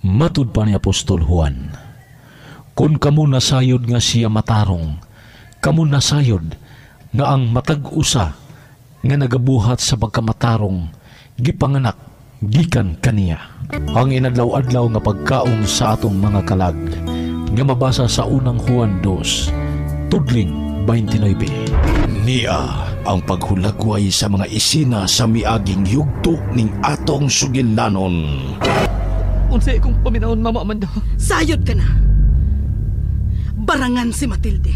Matud pa ni Apostol Juan, kung kamo nasayod nga siya matarong, kamo nasayod nga ang matag usa nga nagabuhat sa pagkamatarong gipanganak gikan kaniya. Ang inadlaw-adlaw nga pagkaon sa atong mga kalag nga mabasa sa unang Juan 2, tudling 29. Niya ang paghulagway sa mga isina sa miaging yugto ning atong sugilanon. Unsay akong paminahon, Mama Amanda? Sayod ka na. Barangan si Matilde.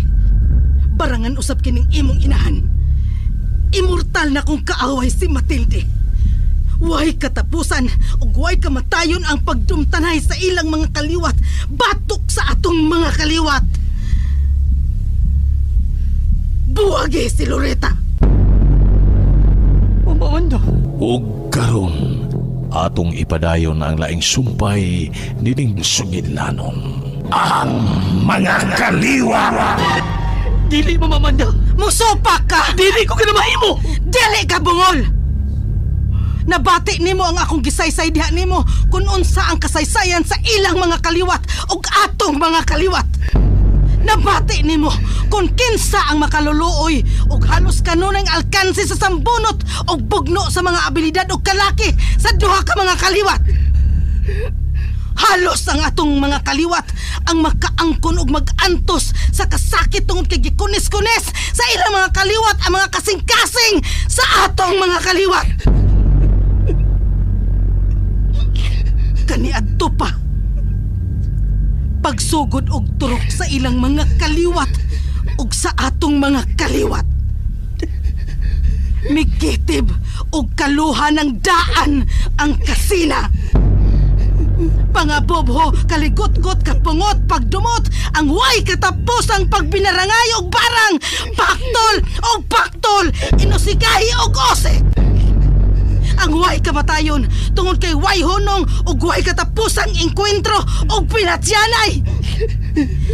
Barangan usab kining imong inahan. Immortal na kong kaaway si Matilde. Way katapusan ug way kamatayon ang pagdumtanay sa ilang mga kaliwat. Batok sa atong mga kaliwat. Buwagi si Loretta. Mama Amanda. Ug karon atong ipadayon ang laing sumpay nining sugilanon. Ang mga kaliwat! Dili, Mama Amanda. Musupak ka! Dili ko kinamahimo! Dili ka bungol! Nabati nimo ang akong gisaysay diha nimo kung unsa ang kasaysayan sa ilang mga kaliwat ug atong mga kaliwat. Nabati nimo kung kinsa ang makaluluoy ug halos kanunay alkanse sa sambunot ug bugno sa mga abilidad ug kalaki sa duha ka mga kaliwat. Halos ang atong mga kaliwat ang makaangkon ug mag-antos sa kasakit tungod kay gikunis-kunis sa ilang mga kaliwat ang mga kasing-kasing sa atong mga kaliwat. Kaniadto pa pagsugod og turok sa ilang mga kaliwat ug sa atong mga kaliwat. Mikitib og kaluha ng daan ang kasina. Pangabobho, kaligot-got, kapungot, pagdumot, ang way katapos ang pagbinarangay og barang, paktol og paktol, inusigahi og ose. Ang way kamatayon tungod kay way hunong ug way katapusang engkwentro og pinatyanay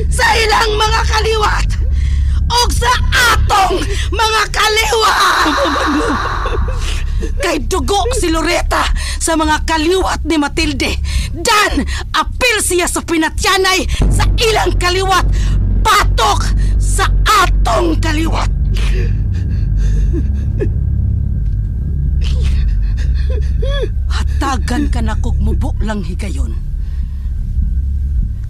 sa ilang mga kaliwat ug sa atong mga kaliwat. Kay dugo si Loretta sa mga kaliwat ni Matilde. Dan, apil siya sa pinatyanay sa ilang kaliwat, patok sa atong kaliwat. Hatagan ka na kog mubo lang higayon.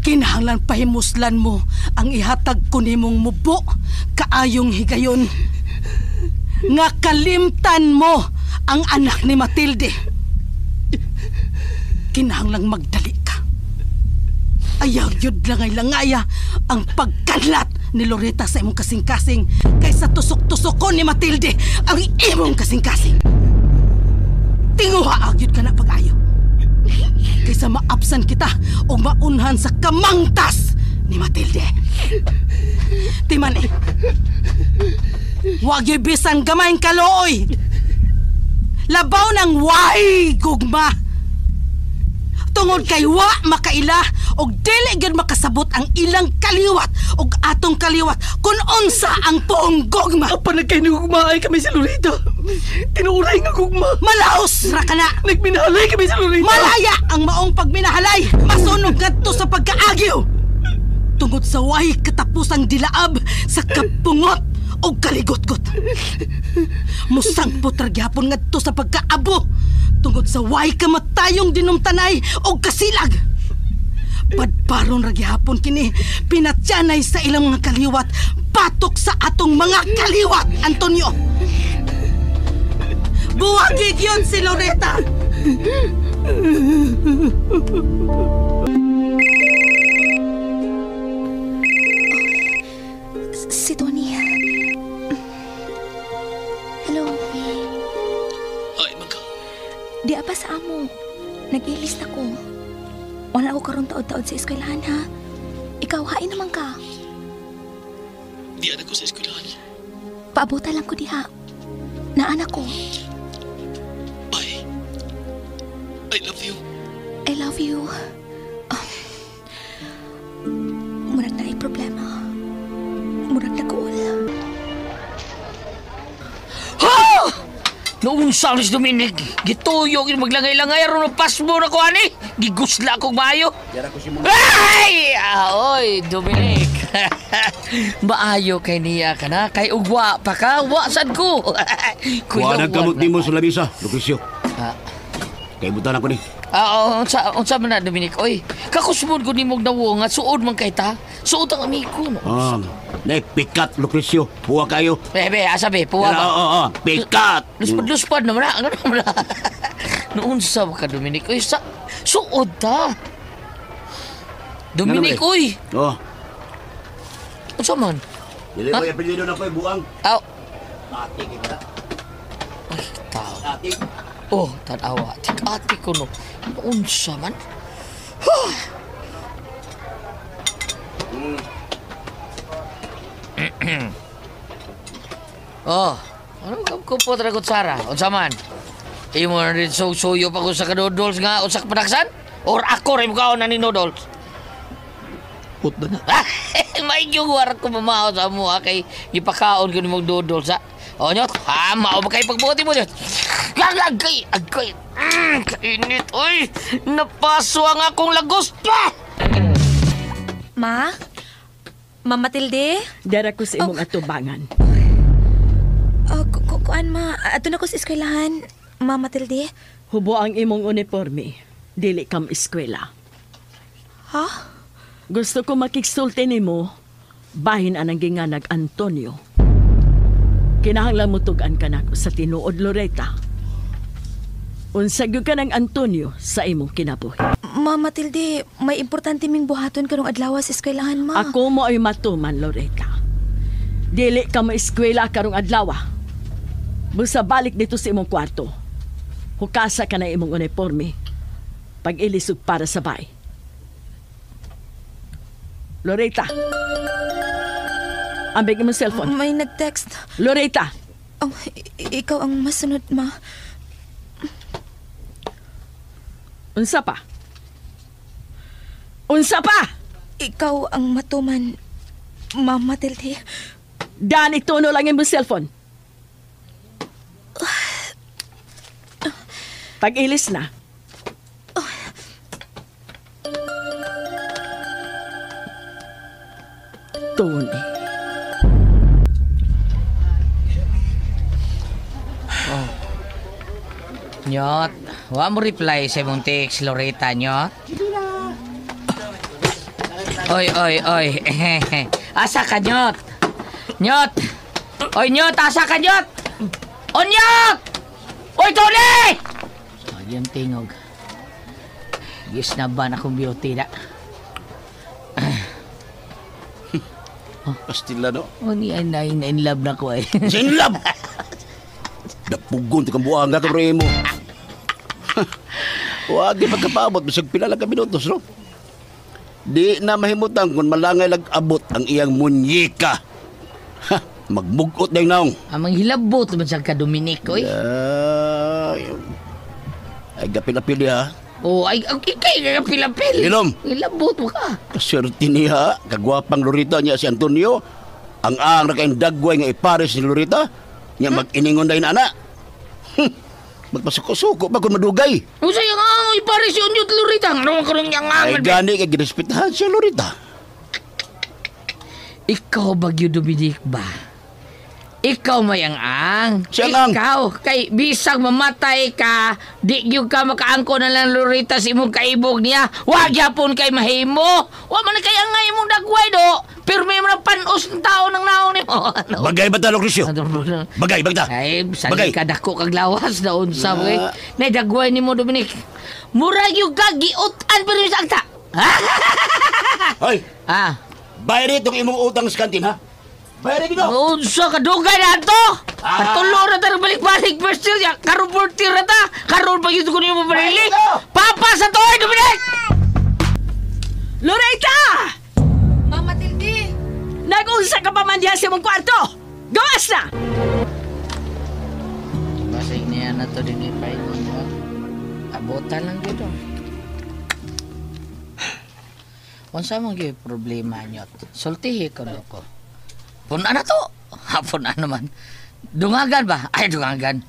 Kinahanglan pahimuslan mo ang ihatag ko nimong mubo kaayong higayon. Nga kalimtan mo ang anak ni Matilde. Kinahanglang magdali ka. Ayaw yun langay-langaya ang pagkanlat ni Loretta sa imong kasing-kasing kaysa tusok-tusokon ni Matilde ang imong kasing-kasing. Tinguha agyud ka na pag-ayo. Kaysa maabsan kita o maunhan sa kamangtas ni Matilde. Timan eh. Wag yo'y bisan gamayng kalooy. Labaw ng way gugma. Tungod kay wa makaila og dili gyud makasabot ang ilang kaliwat og atong kaliwat kun unsa ang tuong gugma. Apan nagkainugmaay kami si Loretta. Tinuray nga gugma. Malaos ra ka na. Nagminahalay kami si Loretta. Malaya ang maong pagminahalay. Masunog ngadto sa pagkaagiw. Tungod sa way katapusang dilaab sa kapungot og kaligotgot. Musangpot ra gyapon ngadto sa pagkaabo tungod sa way kamatayong dinumtanay og kasilag. Padparon ra gyapon kini pinatyanay sa ilang mga kaliwat, patok sa atong mga kaliwat, Antonio. Buwagi gyud si Loretta. Si Tony. Hello. Ay, mangka. Di pa sa amo. Nag-ilis na ko. Wala ako karon taod-taod sa eskwelahan, ha? Ikaw, hain naman ka. Di anak ko sa eskwelahan. Paabutan lang ko diha. Naanak ko. Bye. I love you. I love you. Murag na ay problema. Murag na kuol. Ha! Noong sa alis Dominic, gituyok yung maglangay-langay aron pasmo na ko ani. Gigusla akong maayo. Ay! Oy, Dominic. Maayo kay niya ka na. Kay ugwa pa ka. Wa sad ko. Kuha nagkamot nimo sa lamisa, Lucrecio. Ah. Kay butan ako ni. Ah, unsa man na, Dominic? Oy, kakusmod ko nimog nawo nga suod man kay ta. Suod ang amigo no. Ah, nay pikat Lucrecio. Puwa kayo. Bebe, asa be, puwa ba? Oo, oo, pikat. Luspad-luspad naman na. Ano naman na? Noon sa ka, Dominic. Uy, sa, suod ta. Dominic, Ano, uy. Oh. Unsa man? Dili ko apelyido na ko buang. Aw. Ati kay ba? Ay, tao. Ati. Oh, tanawa. Ati ko no. Unsa man? Oh, ano ka ko po talaga Sara? Unsa man? Imo na rin suyo pa ko sa kanoodles nga usa ka panaksan? Or ako rin mukhaon na ni noodles? Put na na. May yung war ko mamao sa amo kay gipakaon ko ni mong noodles ha. O nyot, ha, mao ba kay pagbuti mo nyot? Agay, agay. Kainit, oy. Napaso ang akong lagos pa. Ma? Ma Matilde? Dara ko sa imong atubangan. Oh, kuan ma, ato na ko sa eskwelahan. Ma Matilde? Hubo ang imong uniforme. Dili kam eskwela. Ha? Gusto ko makigsulti nimo bahin anang ginganag Antonio. Kinahanglan mo tug-an ka nako sa tinuod Loretta. Unsa gyud ka ng Antonio sa imong kinabuhi. Ma Matilde, may importante ming buhaton karong adlaw sa eskwelahan, ma. Ako mo ay matuman, Loretta. Dili ka maeskwela karong adlaw. Busa balik dito sa imong kwarto. Hukasa ka na imong uniforme. Pag-ilisog para sa bay. Loretta. Ambig imong cellphone. May nag-text. Loretta. Oh, ikaw ang masunod, ma. Unsa pa? Unsa pa? Ikaw ang matuman, Ma Matilde. Dan, ituno lang imong cellphone. Pag-ilis na. Tony. Oh. Nyot, wa mo reply sa imong text, Loretta, nyot? Oy, oy, oy. Asa ka, nyot? Nyot! Oy, nyot, asa ka, nyot? O, nyot! Oy, Tony! Oh, yung tingog. Yes na ba na akong beauty na? Pastila, no? Oh, ni ay na in love na ko ay. In love! Dapugon ti kang buanga ka mo. Wag di pagkapaabot bisag pila lang ka minutos, no? Di na mahimutang kung malangay lag-abot ang iyang munyeka. Ha, magmugot na yung naong. Amang hilabot man sa ka Dominic, oy. Ay, gapil-apil ha. Oh, ay, okay, kay gapil-apil. Ilom. Hilabot mo ka. Kaswerte niya, kagwapang Lorita niya si Antonio. Ang ang kayong dagway nga ipares ni Lorita. Niya mag-iningon na anak. Magpasuko-suko pa kung madugay. Usa yung ang ipares yun yung Lorita. Ano ang karong yang Ay gani kay girespetahan siya Lorita. Ikaw bagyo Dominic ba? Ikaw mayang-ang. Siya ang. Ikaw, kay bisag mamatay ka, di gyud ka makaangko na lang Lorita sa imong kaibog niya. Wa gyapon kay mahimo. Wa man kay angay imong dagway do. Pero may mga panos ng tao ng naong nimo. Ano? Bagay ba ta, Lucrecio? Bagay, bagta. Ay, Bagay. sali ka dako kag lawas na unsa mo eh. Nay dagway nimo Dominic. Mura gyud ka giut-an pero sa agta. Hoy. Ah. Bayari itong imong utang sa kantin, ha? Bayari dito. Unsa ka dugay na to? Katulo na ta balik-balik first year ya. Karon fourth year na ta. Karon pa gyud ko nimo manili. Papa sa to, Dominic. Loretta! Ma Matilde! Nag-unsa ka pa man diha sa imong kwarto! Gawas na! Basig niya na to din ipaingon mo. Abotan lang dito. Unsa man gyud problema niyo? Sultihi ko ko. Puna na to. Hapon na naman. Dungagan ba? Ay, dungagan.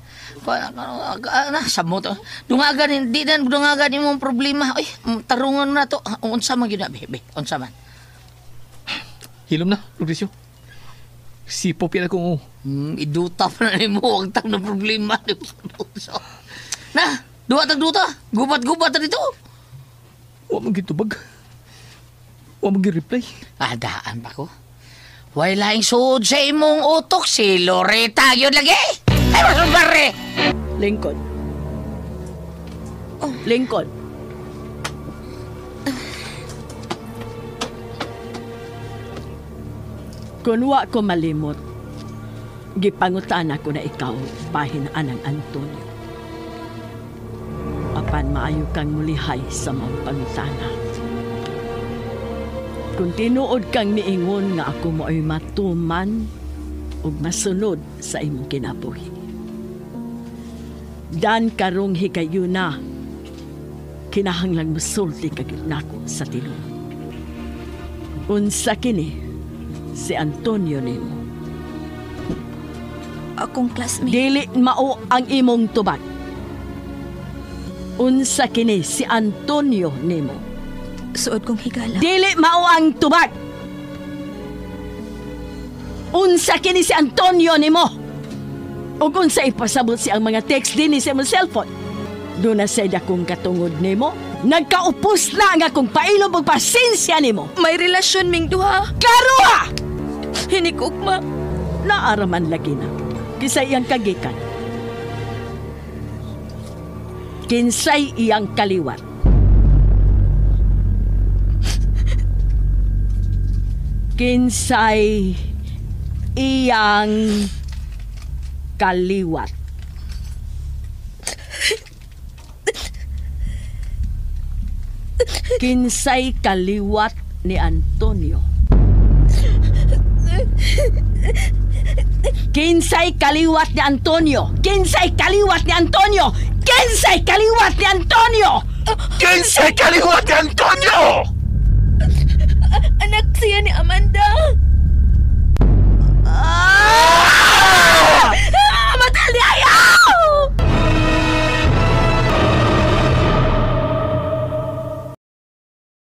Sa mo to. Dungagan, hindi na dungagan imong problema. Ay, tarungan na to. Unsa man gyud na, bebe? Unsa man? Hilom na, Lucrecio. Si Poppy na kung Iduta pa na nimo ang tang na problema. Na, duwa tag duta. Gubat-gubat na dito. Wa man gitubag. Wa man reply. Ah, daan pa ko. Way laing suod sa imong utok si Loretta yun lagi. Ay, masong bare. Lingkod. Oh. Lingkod. Kung wa ko malimot, gipangutan ako na ikaw, bahin anang Antonio. Apan maayo kang mulihay sa mga pangutana. Kung tinuod kang niingon nga ako mo ay matuman ug masunod sa imong kinabuhi. Dan karong higayuna, kinahanglang musulti ka gyud nako sa tinuod. Unsa kini si Antonio nimo? Akong classmate. Dili mao ang imong tubag. Unsa kini si Antonio nimo? Suod kong higala. Dili mao ang tubag. Unsa kini si Antonio nimo? Ug unsa ipasabot siyang mga text dinhi sa imong cellphone? Doon na sad akong katungod nimo. Nagkaupos na ang akong pailob og pasensya nimo. May relasyon ming duha. Klaro ha! Hinikugma. Naaraman lagi na. Kisay iyang kagikan. Kinsay iyang kaliwat. Kinsay iyang kaliwat. Kinsay kaliwat ni Antonio. Kinsay kaliwat ni Antonio. Kinsay kaliwat ni Antonio. Kinsay kaliwat ni Antonio. Kinsay kaliwat ni Antonio!